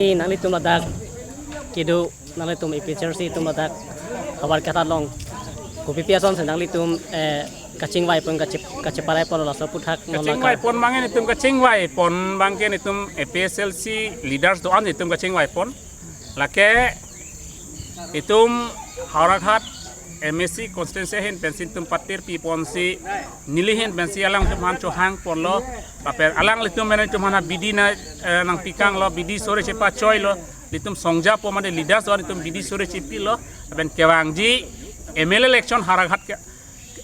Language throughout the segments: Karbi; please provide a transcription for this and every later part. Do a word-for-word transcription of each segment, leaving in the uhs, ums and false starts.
Nanglitum ladak kedo, nanglitum A P H L C atum ladak havar kethat along kopi pi asonsi nanglitum, eh, kachingvai pon, kache-, kacheparai pon laso aphuthak non kachingvai nangka- pon abang nelitum kachingvai pon abangke nelitum A P H L C leaders do-an nelitum kachingvai pon. Lake itum Howraghat M A C constituency ahin pensi itum patir pi ponsi neli ahin pensi alangtum aphan chohang ponlo. Lapen alanglitum mene itum aphan bidi na, eh, nangpikanglo, bidi sore chepachoilo. Itum songja po mane leaders do-an itum bidi sore chepilo. Lapen kevangji M L A election Howraghat ke,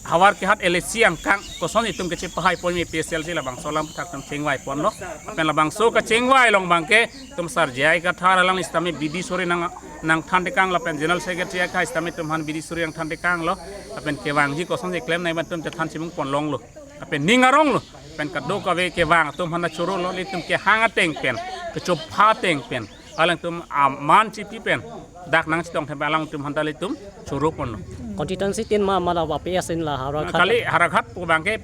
havar kehat L A C angkang koson itum kachepahai pon A P H L C labangso alam thak itum chingvai ponlo. Lapen labangso kachingvai along abangke itum Sar J I Kathar alang sitame bidi sore nang, nangthan tekang lapen General Secretary akai sitame itum aphan bidi sore nangthan tekanglo. Lapen kevangji kosonsi klem nangji abang itum chethan chimung pon longlo. Lapen ning aronglo. Lapen kadokave kevang atum aphan chorolo, ilitum kehang ateng pen, kechopha ateng pen, alangtum aman chipi pen dak nangchetong thempe alangtum aphan ta ilitum choro ponlo. Constituency tin ma, ma la wa P S in la Howraghat? Kali Howraghat pu abangke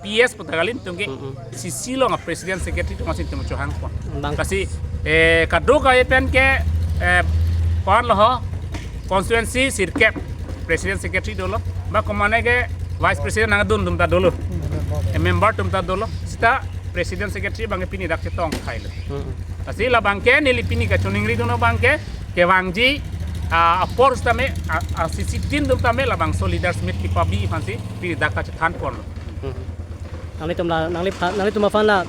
P S pu ta kali, itum ke Mm-mm. C C along a president secretary atum si itum chohang pon. Bang. Lasi, eh, kadokave pen ke, eh, pon lo ho, constituency sirkep president secretary dolo. Ba komane ke vice president nangdun atum ta dolo. Eh, member atum ta dolo. Seta president secretary abangke pini dak chetong thailo. Mm-mm. Lasi labangke neli pini kachoningri dun abangke kevangji, ah, apor sitame, ah, ah, C C tin atum tame labangso leaders meet kepabi aphansi pini dak kachethan ponlo. Hmm. Nanglitum la, nanglipha-, nanglitum aphan la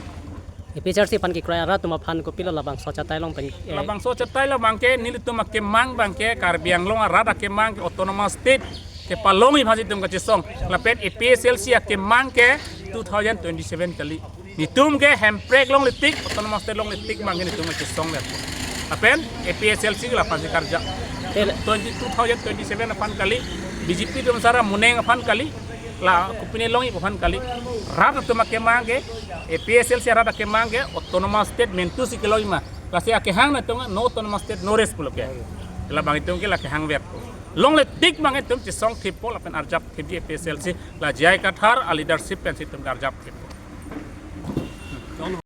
A P H L C aphan kekroi arat atum aphan kopilo labangso achatai along pen, eh, labangso achatai along abangke nelitum akemang abangke Karbi Anglong arat akemang ke autonomous state kepalongji aphansi itum kachesong. Lapen A P H L C akemang ke two thousand twenty-seven kali. Nelitum ke Hemprek longle tik, autonomous state longle tik abangke nelitum kachesong le. Lapen A P H L C ke laphansi karja. Tel- Twenty, two thousand twenty-seven aphan kali, B J P atum sara moneng aphan kali, la kopine longji aphan kali. Rat atum akemang ke, A P H L C rat akemang ke autonomous state mentu si kelongji ma. Lasi akehang nangtum no autonomous state no rest pulo ke. Labang itum ke la kehang ver. Longle tik abang itum chesong thippo lapen arjap thipji A P H L C, la J I Kathar a leadership pensi itum arjap thippo.